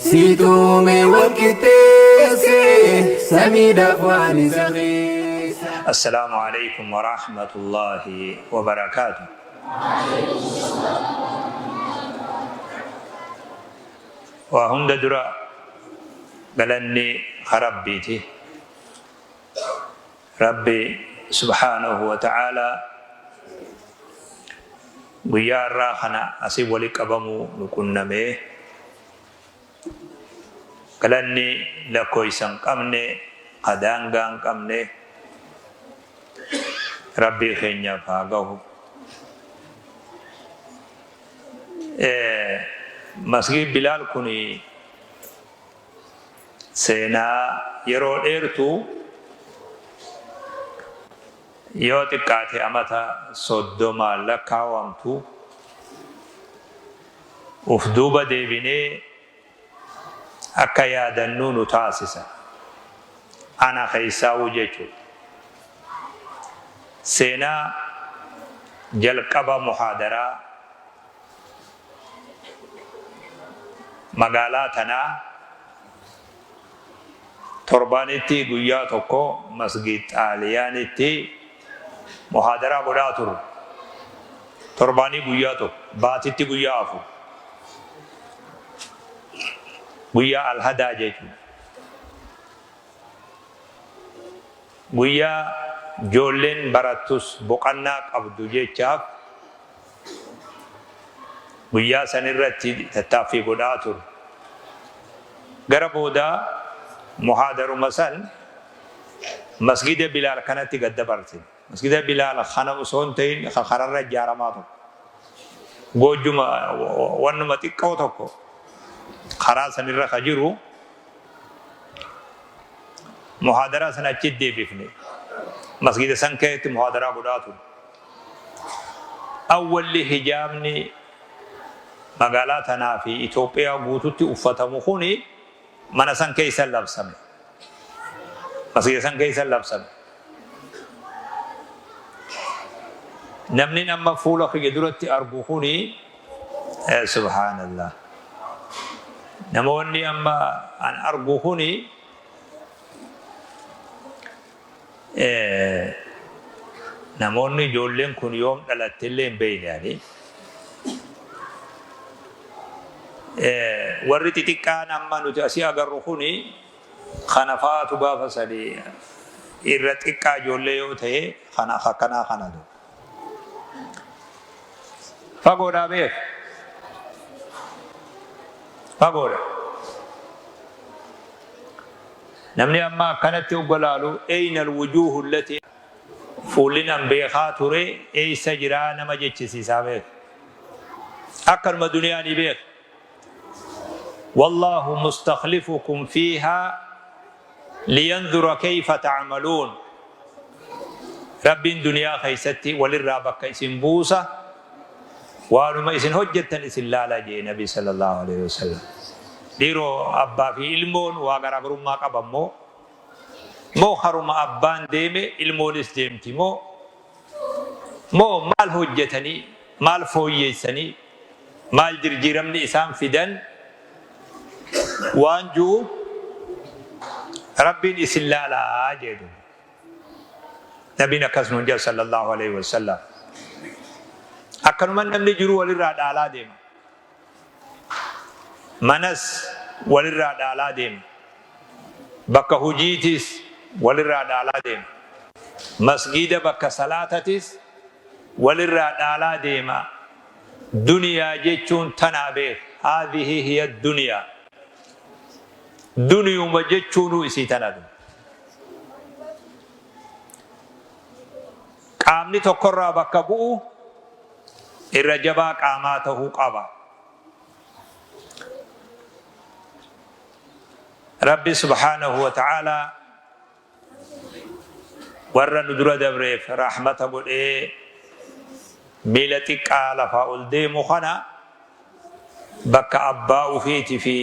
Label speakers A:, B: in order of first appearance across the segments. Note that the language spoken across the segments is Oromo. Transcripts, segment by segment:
A: Siitu uume wal qixxeesse samiidhaaf waan isa keessa.
B: Assalaamu Aleykum Warahmatullaahi Wabarakaatuh. Waa hunda dura galanni ka Rabbiiti. Rabbi subhaanahu wa ta'aalaa guyyaa har'aa kana asi wali qabamuu nu qunnamee galanni lakkooysa hin qabne ka daangaa hin qabne Rabbii keenyaaf haa gahu. Masgiid Bilaal kuni Seenaa yeroo dheertuu yoo xiqqaate amata 30n lakkaawamtu uf duuba deebinee akka yaadannuu nu taasisa. Ana keessaawuu jechuudha. Seenaa jalqaba muhaadaraa magaalaa tanaa torbaanitti guyyaa tokko masgiid Xaaliyaanitti muhaadaraa godhaa turre. Torbaanii guyyaa tokko, baatitti guyyaa 4. Guyyaa Alhadaa jechuudha. Guyyaa joolleen barattus boqannaa qabdu jechaaf guyyaa san irratti tattaaffii godhaa ture. Gara boodaa muhaadaruma san masgida Bilaal kanatti gad dabarsine. Masgida Bilaal kana osoo hin ta'in ka kararra ijaaramaa tokko. Goojjuma wannuma xiqqoo tokko karaa san irra ka jiru muhaadaraa san achitti deebifne. Masgida san keessatti muhaadaraa godhaa ture. Awwalli hijaabni magaalaa tanaa fi Itoophiyaa guututti uffatamu kuni mana san keessa labsame. Masgida san keessa labsame. Namni amma fuula kiyya duratti argu kuni subhaanallah. Namoonni amma an argu kuni Namoonni ijoolleen kun yoom dhalatte illee hin beekne ani. Warri xixiqqaan amma nuti asii agarru kuni kana fa'aatu gaafa sadi irra xiqqaa ijoollee yoo ta'e kana akkanaa kanatu. Fagoodhaa beek. Fagoodha. Namni amma akkanatti hogga laalu eyna alwujuuhu allatii fuullin an beekaa ture eeysa jiraa nama jechisiisaa beek. Akkanuma duniyaanii beek. Wallaahu mustakhlifukum fiihaa liyanzura keyfa ta'maluun. Rabbiin duniyaa keeysatti walirraa bakka isin buusa waanuma isin hojjattan isin laala je'e Nabi sallallaahu aleyhi wasallam. Dhiiroo abbaa fi ilmoon waa garaagarummaa qaban moo? Moo karuma abbaan deeme ilmoonis deemti moo? Moo maal hojjatanii, maal fooyyeessanii, maal jirjiiramni isaan fidan waan ju'u Rabbiin isin laalaa jee duuba. Nabiin akkas nuun jedha sallallahu aleyhi wasallam. Akkanuman namni jiruu walirraa dhaalaa deema. Manas walirraa dhaalaa deema. Bakka hujiitis walirraa dhaalaa deema. Masgiida bakka salaatatis walirraa dhaalaa deema. Duniyaa jechuun tanaa beek. Haadhihi hiya duniyaa. Duniyuma jechuunuu isii tana. Qaamni tokkorraa bakka bu'u irra jabaa qaamaa tahuu qaba. Rabbi subhaanahu wa ta'aalaa warra nu dura dabreef rahmata godhee miila xiqqaa lafaa ol deemu kana bakka abbaa ufiiti fi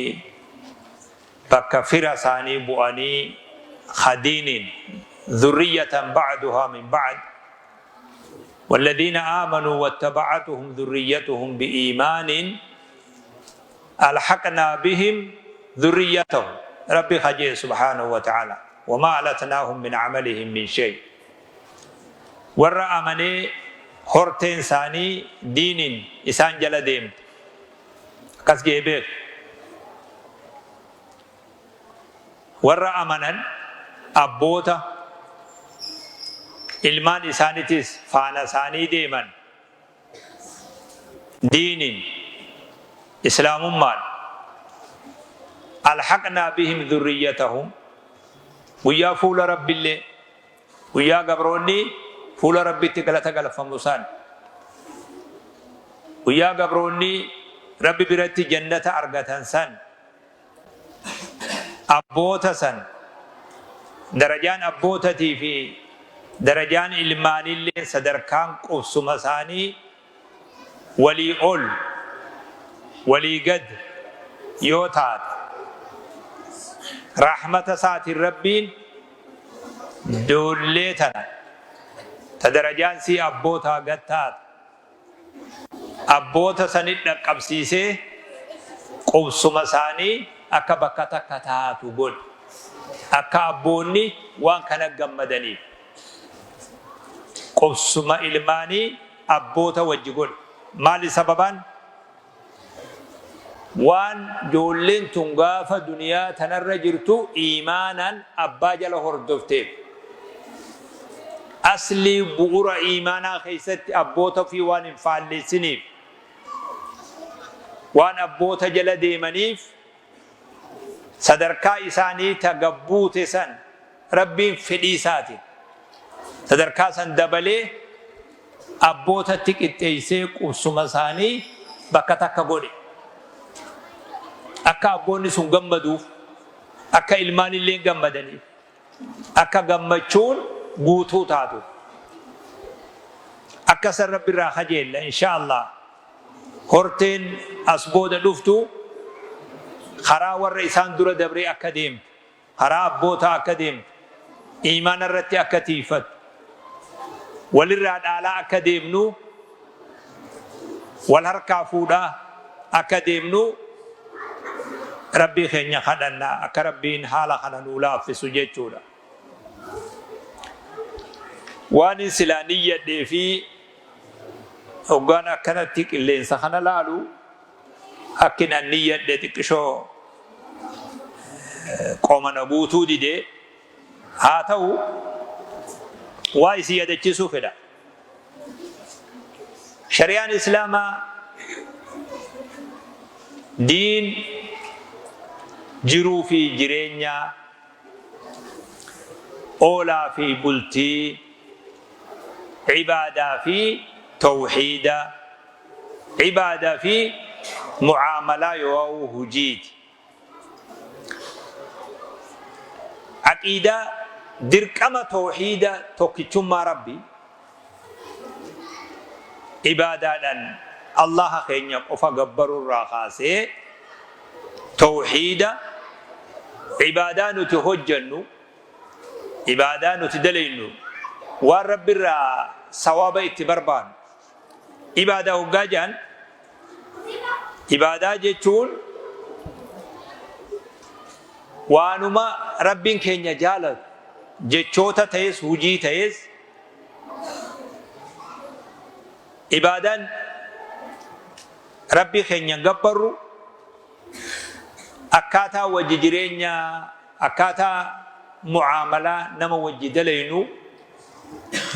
B: bakka fira isaanii bu'anii ka diiniin dhurriyyatan ba'duhaa min ba'd walladhiina aamanuu wattaba'atuhum dhurriyyatuhum bi'iimaanin alhaqnaa bihim dhurriyyatahum. Rabbi kajee subhaanahu wa ta'ala. Wamaa alatnaahum min amalihim min shay. Warra amanee horteen isaanii diiniin isaan jala deemte. Akkas jee beek. Warra amanan abboota ilmaan isaanitis faana isaanii deeman diiniin islaamummaan alhaqnaa bihim dhurriyyatahum guyyaa fuula Rabbillee guyyaa gabroonni fuula Rabbitti galata galfamu san guyyaa gabroonni Rabbi biratti jannata argatan san abboota san darajaan abbootatii fi darajaan ilmaanillee sadarkaan qubsuma isaanii walii ol walii gad yoo taate rahmata isaatiin Rabbiin ijoollee tana ta darajaan sii abbootaa gad taate abboota sanit dhaqqabsiisee qubsuma isaanii akka bakka takka taatu godhe. Akka abboonni waan kana gammadaniif. Qubsuma ilmaanii abboota wajji godhe. Maali sababaan? Waan ijoolleen tun gaafa duniyaa tanarra jirtu iimaanaan abbaa jala hordofteef. Aslii bu'ura iimaanaa keessatti abboota ofii waan hin faalleessiniif, waan abboota jala deemaniif sadarkaa isaanii ta gabbuute san Rabbiin fedhii isaatiin sadarkaa san dabalee abbootatti qixxeessee qubsuma isaanii bakka takka godhe. Akka abboonni sun gammaduuf, akka ilmaan illee gammadaniif, akka gammachuun guutuu taatuuf. Akka san Rabbi irraa kajeella insha Allah. Horteen as booda dhuftu karaa warra isaan dura dabree akka deemtu, karaa abbootaa akka deemtu, iimaana irratti akka tiiyfattu, walirraa dhaalaa akka deemnu, wal harkaa fuudhaa akka deemnu Rabbii keenya kadhanna akka Rabbiin haala kana nuu laaffisu jechuudha. Waanin silaa niyyadhee fi hoggaan akkanatti qilleensa kana laalu akkin an niyyadhe xiqqishoo qoma na guutuu dide. Haa ta'u waa isin yadachiisuu fedha. Shari'aan Islaamaa diin jiruu fi jireenyaa, oolaa fi bultii, ibaadaa fi tawhiida, ibaadaa fi mu'aamalaa yoo'uu hujiiti. Aqiidaa dirqama tawhiida tokkichummaa Rabbii ibaadaadhaan Allaaha keenya qofa gabbaruu irraa kaasee tawhiida ibaadaa nuti hojjannu ibaadaa nuti dalaynu waan Rabbi irraa sawaaba itti barbaannu ibaadaa hoggaa jedhan Ibaadaa jechuun waanuma Rabbiin keenya jaalatu jechoota ta'es hujii ta'es ibaadaan Rabbii keenya gabbarru akkaataa wajji jireenyaa akkaataa mu'aamalaa nama wajji dalaynu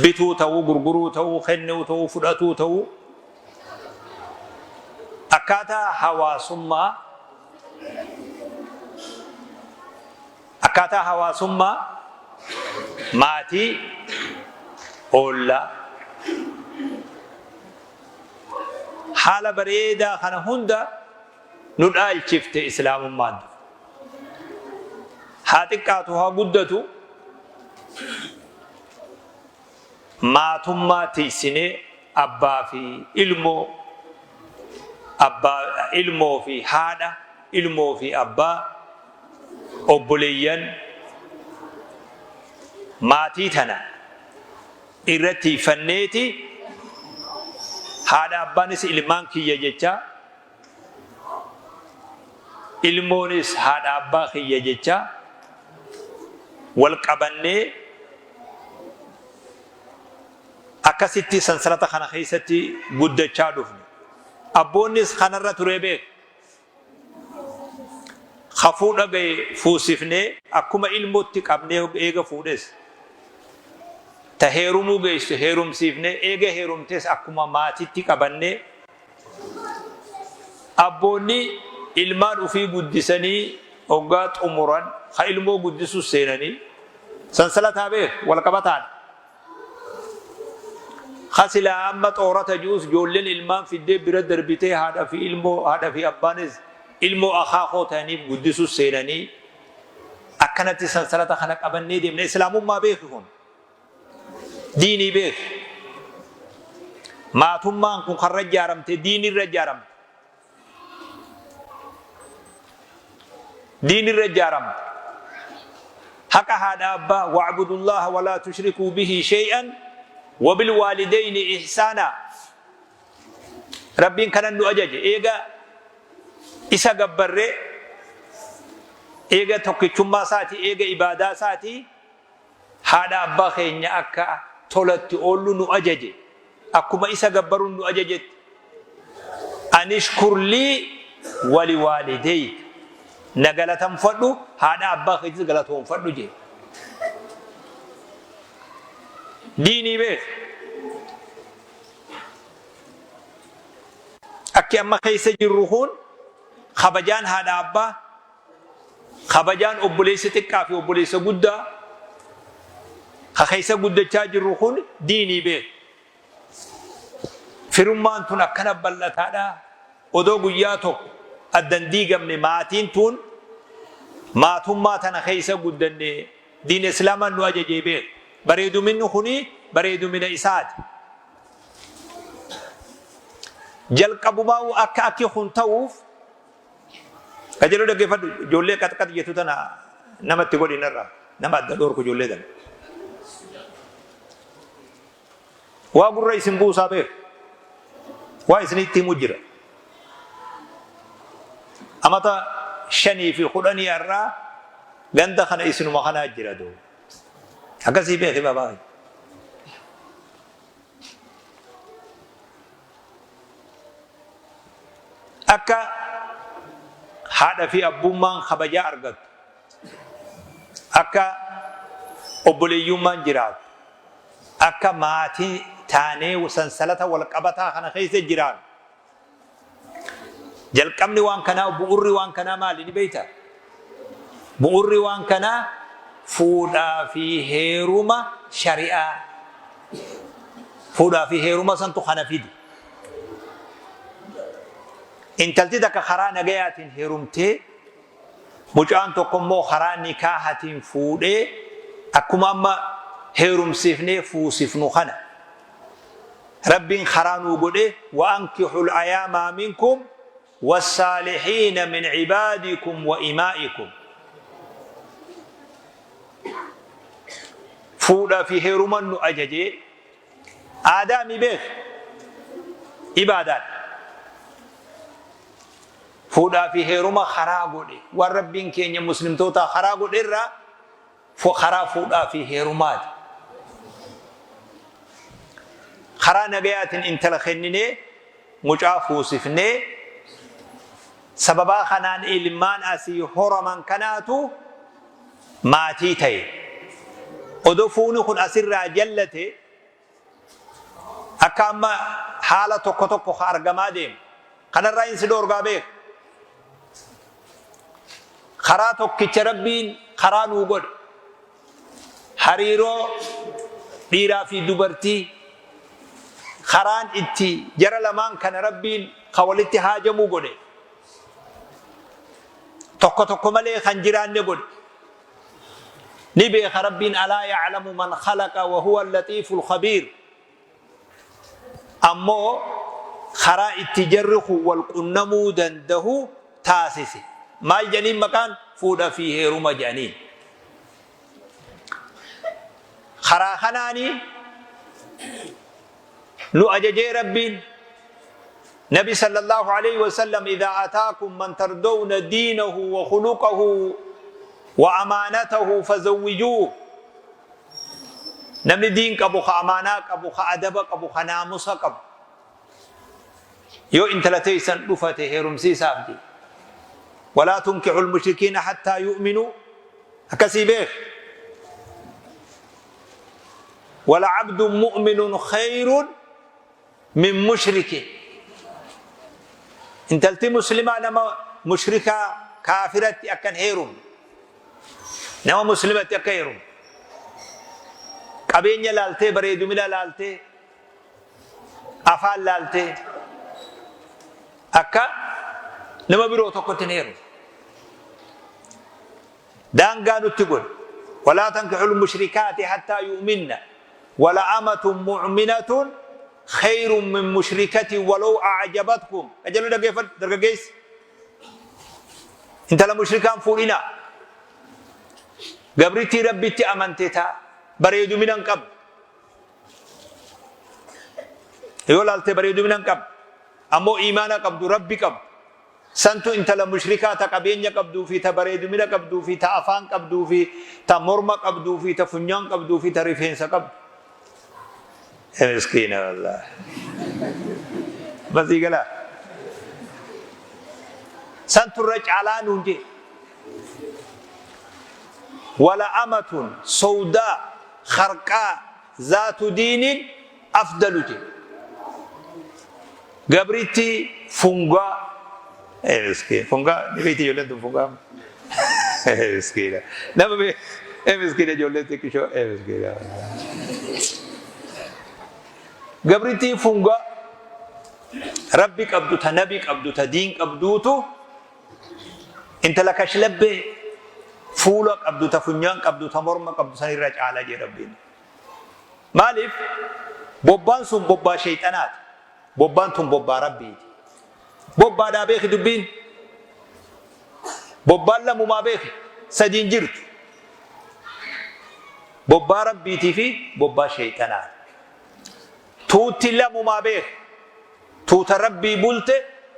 B: bituu ta'uu gurguruu ta'uu kennuu ta'uu fudhatuu ta'uu Akkaataa hawaasummaa Akkaataa hawaasummaa maatii, oollaa. Haala bareedaa kana hunda nu dhaalchifte Islaamummaan. Haa xiqqaatu haa guddatu Maatummaa tiysinee abbaa fi ilmoo, abbaa, ilmoo fi haadha, ilmoo fi abbaa, obboleeyyan maatii tana irra tiyfanneeti haadha abbaanis ilmaan kiyya jechaa. Ilmoonis haadha abbaa kiyya jechaa wal qabannee akkasitti sansalata kana keessatti guddachaa dhufne. Abboonnis kanarra ture beek. Ka fuudha gahe fuusifnee akkuma ilmootti qabnee eega fuudhes ta heerumuu geessu heerumsiifnee eega heerumtes akkuma maatitti qabannee Abboonni ilmaan ufii guddisanii hoggaa xumuran ka ilmoo guddisuu seenanii sansalataa beek wal qabataadha. Ka silaa amma xoorata ji'us ijoolleen ilmaan fiddee bira darbitee haadha fi ilmoo haadha fi abbaanis ilmoo akaakoo ta'aniif guddisuu seenanii akkanatti sansalata kana qabannee deemna. Islaamummaa beeki kun. Diinii beeki. Maatummaan kun karra ijaaramte diinirra ijaaramte. Diinirra ijaaramte. Haqa haadha abbaa wa'budullaha walaa tushrikuu bihi shay'an wabilwaalidayni ihsaanaa. Rabbiin kanan nu ajaje eega isa gabbarree eega tokkichummaa isaatii eega ibaadaa isaatii Haadha abbaa keenya akka tolatti oollu nu ajaje. Akkuma isa gabbaruun nu ajajetti. Anishkur lii waliwaalideyka. Na galatanfadhu, haadha abbaa keetis galatoonfadhu jee. Diinii beek. Akki amma keessa jirru kun kabajaan haadha abbaa Kabajaan obboleessa xiqqaa fi obboleessa guddaa ka keessa guddachaa jirru kun diinii beek. Firummaan tun akkana bal'ataadha. Odoo guyyaa tokko addan diigamne maatiin tun maatummaa tana keessa guddanne diin islaamaan nu ajajee beek. Bareeduminni kuni bareedumina isaati. Jalqabumaa akka akki kun ta'uuf Qajeeloo dhaggeeffadhu ijoollee qaxqax jettu tana namatti godhi narraa nama adda dhoorku ijoollee tana. Waa gurra isin buusaa beeku. Waa isinitti himu jira. Amata 5 fi 10 irraa ganda kana isinuma kanaa jira doo. Akkasii beeki babaa. Akka haadha fi abbummaan kabajaa argattu, akka obboleeyyummaan jiraattu, akka maatii taanee sansalata wal qabataa kana keessa jiraannu. Jalqabni waan kanaa, bu'urri waan kanaa maali ni beektaa? Bu'urri waan kanaa fuudhaa fi heeruma shari'aa. Fuudhaa fi heeruma santu kana fide. Intalti takka karaa nagayaatiin heerumtee mucaan tokko immoo karaa nikaahatiin fuudhee akkuma amma heerumsiifnee fuusifnu kana Rabbiin karaa nuu godhe wa ankihul ayaamaa minkum wassaalihiina min cibaadikum wa imaa'ikum. Fuudha fi heeruman nu ajajee aadaa mi beek ibaadaadha. Fuudhaa fi heeruma karaa godhe waan Rabbiin keenya muslimtootaa karaa godhe irraa karaa fuudhaa fi heerumaati. Karaa nagayaatiin intala kenninee mucaa fuusifnee sababaa kanaan ilmaan asii horaman kanaatu maatii ta'e. Odoo fuuni kun asirraa jallate akka amma haala tokko tokko ka argamaa deemu. Kanarraa hin si dhoorgaa beeka. Karaa tokkicha Rabbiin karaa nuu godhe. Hariiroo dhiiraa fi dubartii karaan itti jara lamaan kana Rabbiin ka walitti haajamuu godhe. Tokko tokko malee kan jiraanne godhe. Ni beeka Rabbiin alaa ya'lamu man khalaqa wa huwa al-latiiful khabiir. Ammoo karaa itti jarri kun wal qunnamuu dandahu taasise. Maal jedhaniin maqaan? Fuudha fi heeruma jedhaniin. Karaa kanaani nu ajajee Rabbiin. Nabi sallallahu alayhi wa sallam idhaa ataakum man tardawna diinahu wa khuluqahu wa amaanatahu fazawwijuuh. Namni diin qabu, ka amaanaa qabu, ka adaba qabu, ka naamusa qabu yoo intala teeysan dhufate heerumsiisaaf jee. Walaa tunkixul mushrikiina hattaa yu'minuu akkasii beek. Wala abdun mu'minun khayrun min mushrikin. Intalti muslimaa nama mushrikaa kaafiratti akka hin heerumne. Nama muslimatti akka heerumne. Qabeenya laaltee, bareedumina laaltee, afaan laaltee akka nama biroo tokkotti hin heerumne. Daangaa nutti godhe. Walaa tankixul mushrikaati hattaa yu'minna. Wala amatun mu'minatun khayrun min mushrikatin walaw a'jabatkum. Qajeeluu dhaggeeffadhu dargaggeessi. Intala mushrikaan fuudhinaa. Gabrittii Rabbitti amante taa bareedumina hin qabdu. Yoo laalte bareedumina hin qabdu. Ammoo iimaana qabdu, Rabbi qabdu. Santu intala mushrikaa ta qabeenya qabduu fi ta bareedumina qabduu fi ta afaan qabduu fi ta morma qabduu fi ta funyaan qabduu fi ta rifeensa qabdu. Miskiina wallaahi. Masii galaa. Santu irra caalaa nuun jee. Wala amatun sawdaa kharqaa zaatu diinin afdalu jee. Gabritti fungaa ee miskiin fungaa ni beekti ijoolleen tun fungaa ee miskiina nama bee ee miskiina ijoolleen xiqqishoo ee miskiina Gabrittii fungaa rabbi qabdu ta nabi qabdu ta diin qabduutu intala kashlabbee fuula qabdu ta funyaan qabdu ta morma qabdu san irra caala jee rabbiin. Maaliif? Bobbaan sun bobbaa sheyxanaati. Bobbaan tun bobbaa Rabbiiti. Bobbaadhaa beeki dubbiin. Bobbaan lamumaa beeki. Sadiin jirtu. Bobbaa Rabbiitii fi bobbaa sheyxanaati. Tuutti lamumaa beeki. Tuuta Rabbii bulte,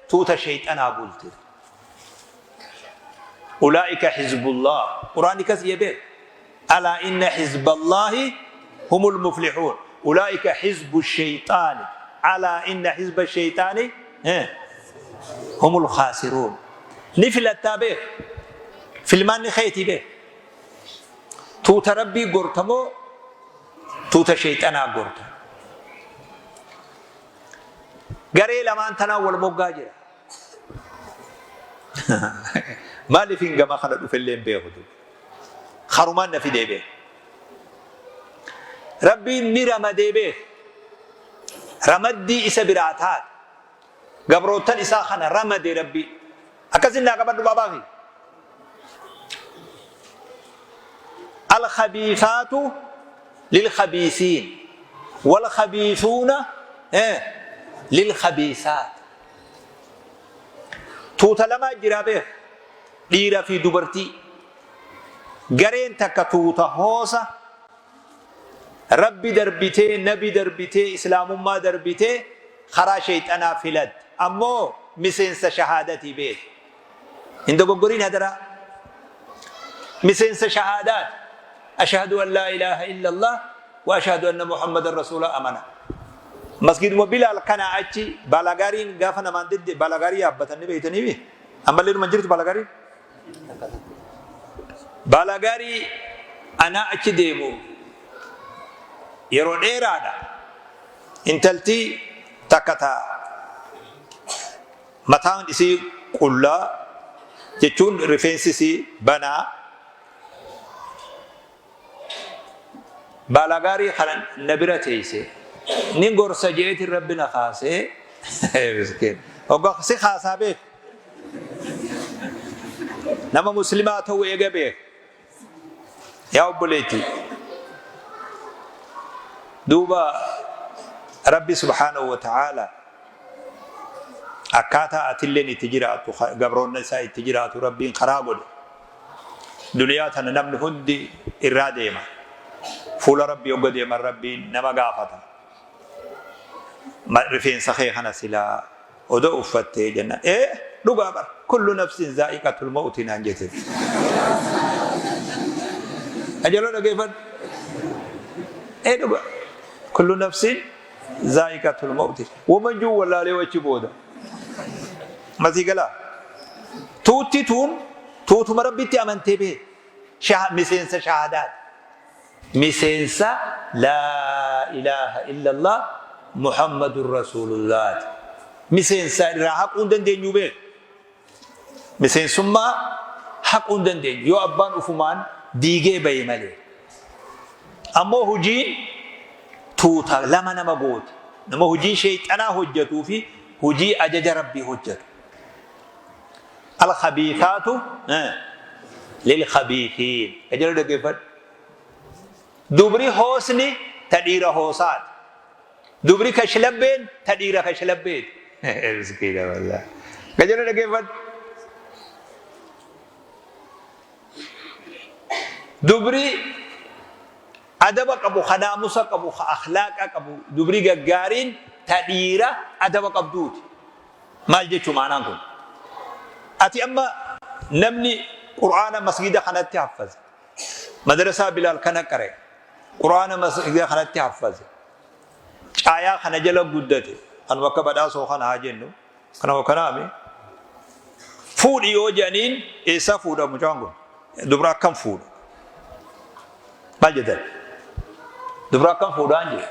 B: tuuta sheyxanaa bulte. Ulaa'ika hizbullah. Quraanni kas jee beek. Alaa inna hizballaahi humul muflihuun. Ulaa'ika hizbu sheyxaani. Alaa inna hizba sheyxaani humul khaasiruun. Ni filattaa beek. Filmaanni keetii beek. Tuuta Rabbii gorta moo tuuta sheyxanaa gorta? Garee lamaan tanaan wal moggaa jira. Maaliifin gama kana dhufellee hin beeku duuba. Karumaan na fidee beeka. Rabbiin ni ramadee beeka. Ramaddii isa biraa taate. Gabroottan isaa kana ramade Rabbii. Akkasin naa qabadhu baabaa kiyya. Al-khabiisaatu lil-khabiisiin wal-khabiisuuna lil-khabiisaat. Tuuta lamaa jiraa beek. Dhiira fi dubartii. Gareen takka tuuta hoosa Rabbi darbitee, nabi darbitee, islaamummaa darbitee karaa sheyxanaa filatte. Ammoo miseensa shahaadatii beek. Hin dogoggorin hadaraa. Miseensa shahaadaati. Ashhadu an laa ilaaha illallah wa ashhadu anna Muhammadan rasuula amana. Masgiiduma Bilaal kanaa achi baalagaariin gaafa namaan dedde baalagaarii yaabbatan ni beeytaniimi. Ammallee numa jirtu baalagaariin. Baalagaarii anaa achi deemu yeroo dheeraadha. Intalti takka ta Mataan isii qullaa jechuun rifeensi isii banaa. Baalagaarii kana na bira teeyse. Nin gorsa je'eetiin Rabbi na kaasee. Miskiin. Hogga si kaasaa beek. Nama muslimaa ta'uu eega beek. Yaa obboleettii. Duuba Rabbi subhaanahu wa ta'aala akkaataa atilleen itti jiraattu gabroonna isaa itti jiraatu Rabbiin karaa godhe. Duniyaa tana namni hundi irraa deema. Fuula Rabbii hogga deeman Rabbiin nama gaafata. Rifeensa kee kana silaa Odoo uffattee jennaan ee dhugaa bar kullu nafsin zaa'iqatul mawti naan jette. Ajaloo dhageeffadhu. Ee dhugaa kullu nafsin zaa'iqatul mawti. Waman juu wallaalee wachi booda. Masii galaa. Tuutti tuun tuutuma Rabbitti amantee bee miseensa shahaadaati. Miseensa laa ilaaha illallah Muhammadun Rasuulullaati. Miseensa irraa haquu hin dandeenyu beek. Miseensummaa haquu hin dandeenyu yoo abbaan ufumaan diigee bahe malee. Ammoo hujiin tuuta lama nama gooti. Nama hujii sheeyxanaa hojjatuu fi hujii ajaja Rabbii hojjatu. Al-khabiithaatu lil-khabiithiin. Ka jedhu dhaggeeffadhu. Dubri hoosni ta dhiira hoosaati. Dubri kashlabbeen ta dhiira kashlabbeeti. Miskiina wallah. Ka jedhu dhaggeeffadhu. Dubri adaba qabu, ka naamusa qabu, ka akhlaaqa qabu, dubri gaggaariin ta dhiira adaba qabduuti. Maal jechuu ma'anaan kun? Ati amma namni Qur'aana masgida kanatti haffaze, madrasaa Bilaal kana qare, Qur'aana masgida kanatti haffaze, caayaa kana jala guddate, kanuma akka badhaasoo kana haa jennu, kanuma kanaami, fuudhi yoo jedhaniin eessaa fuudha mucaan kun? Dubra akkam fuudha? Maal jettan? Dubra akkam fuudhaan jedhe.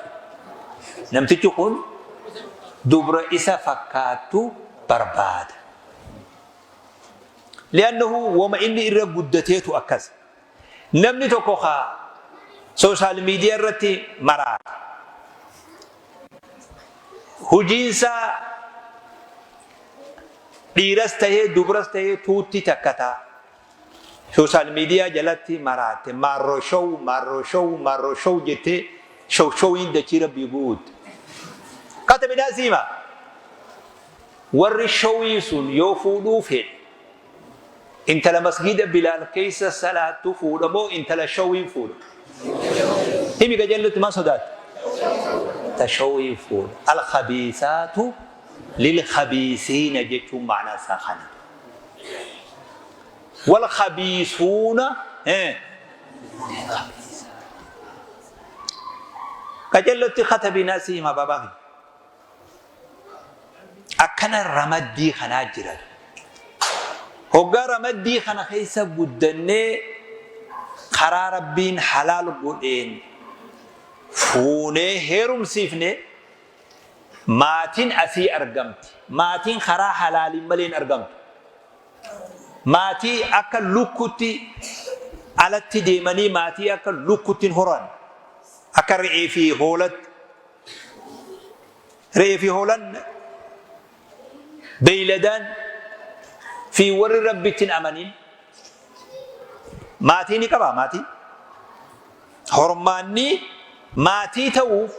B: Namtichi kun dubra isa fakkaattu barbaada. Li'annahu wama inni irra guddateetu akkas. Namni tokko ka sooshaal miidiyaa irratti maraata. Hojiinsaa dhiiras tahee dubras tahee tuutti takka ta'a. Social media jalatti maraatte maarroo show maarroo show maarroo show jettee show showiin dachii rabbii guutte. Katabinaa siima. Warri showii sun yoo fuudhuu fedhe intala masgiida Bilaal keessa salaattu fuudha moo intala showiin fuudha? Himi qajeellutti maa sodaatte? Ta showii fuudha. Al-khabiisaatu lil-khabiisiina jechuun ma'anaa isaa kana. Walkhabiisuuna qacellotti katabi na si hima babaa kiyya. Akkana ramaddii kanaa jira. Hoggaa ramaddii kana keessa guddannee karaa Rabbiin halaal godheen fuunee heerumsiifne Maatiin asii argamti. Maatiin karaa halaaliin malee hin argamtu. Maatii akka lukkutti alatti deemanii maatii akka lukkutti hin horan. Akka re'ee fi hoolatti. Re'ee fi hoolan beeyladaan fi warri Rabbitti hin amanin maatii ni qabaa maatii. Hormaanni maatii ta'uuf,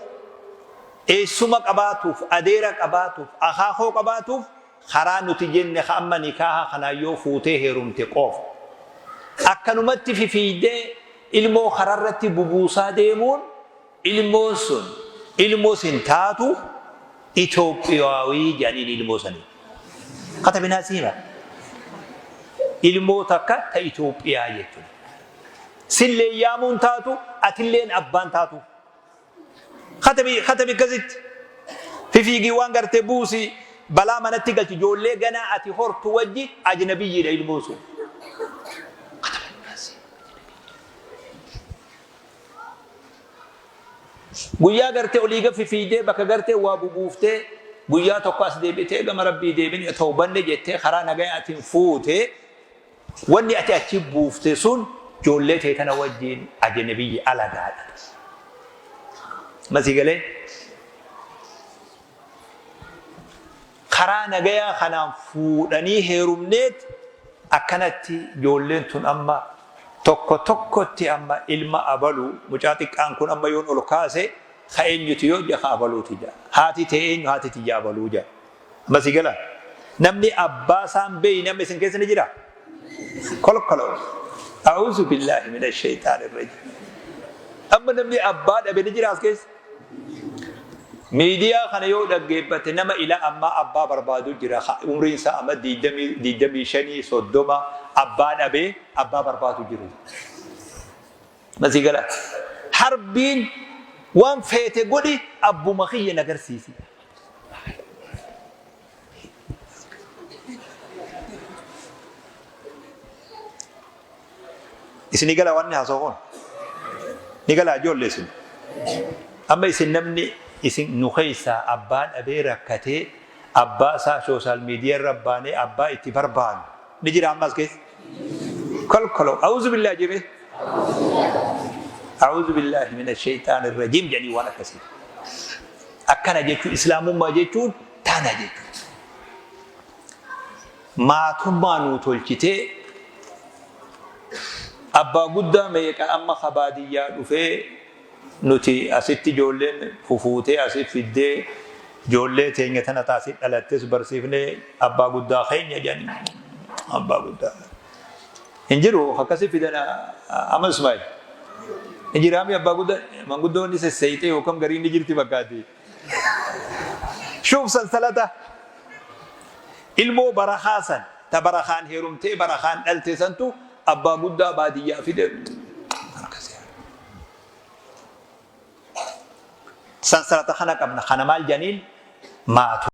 B: eessuma qabaatuuf, adeera qabaatuuf, akaakoo qabaatuuf karaa nuti jenne ka amma nikaaha kanaan yoo fuutee heerumte qofa. Akkanumatti fifiiydee ilmoo kararratti bubuusaa deemuun ilmoon sun ilmoos hin taatu Itoophiyaawii jedhaniin ilmoo saniin. Katabinaa sii hima. Ilmoo takka ta Itoophiyaa jechuudha. Silleen yaamuun taatu atilleen abbaan taatu. Katabi katabi akkasitti. Fifiigii waan gartee buusi balaa manatti galchi ijoollee ganaa ati hortu wajji ajnabiyyiidha ilmoon sun. Guyyaa gartee olii gad fifiidee bakka gartee waa bubuuftee guyyaa tokko as deebitee gama rabbii deebine tawbanne jettee karaa nagayaatiin fuute Wanni ati achi buufte sun joollee tee tana wajjiin ajnabiyyi alagaadha. Amma sii galee? Karaa nagayaa kanaan fuudhanii heerumneet akkanatti joolleen tun amma tokko tokkotti amma ilma abalu mucaa xiqqaan kun amma yoon ol kaase ka eenyuti yoo jedhe ka abaluuti jedha. Haati tee eenyu haati tiyya abaluu jedha. Amma sii galaa? Namni abbaa isaa hin beeyne amma isin keessa ni jiraa? Kolkoloo. A'uuzu billaahi mina shayxaani rajiim. Amma namni abbaa dhabe ni jira as keessa? Miidiyaa kana yoo dhaggeeffatte nama ila ammaa abbaa barbaadu jira. Umriin isaa amma 25, 30 abbaa dhabee abbaa barbaadu jiru. Masii gala. Harbiin waan feete godhi, abbuma kiyya na garsiisi. Isinii gala wanni haasa'u kun? Ni galaa ijoollee isin? Amma isin namni isin nu keessaa abbaa dhabee rakkatee abbaa isaa social media irra baanee abbaa itti barbaannu ni jira amma as keessa? Kolkoloo a'uuzu billaahi jedhee a'uuzu billaahi mina shayxaani rajiim jedhanii waan akkasii. Akkana jechuun islaamummaa jechuun tana jechuudha. Maatummaa nuu tolchitee abbaa guddaa meeqa amma ka baadiyyaa dhufee nuti asitti ijoolleen fufuutee asi fiddee ijoollee teenya tana ta asi dhalattes barsiifnee abbaa guddaa keenya jedhanii abbaa guddaa hin jiru akkasi fidan. Amma Ismaa'il hin jiraami abbaa guddaa manguddoonni sesseeyxee yookaan gariin ni jirti fakkaati. Shuuf sansalata ilmoo barakaa san ta barakaan heerumtee barakaan dhalte santu abbaa guddaa baadiyyaa fide. Sansalata kana qabna. Kana maal janiin? Maatu.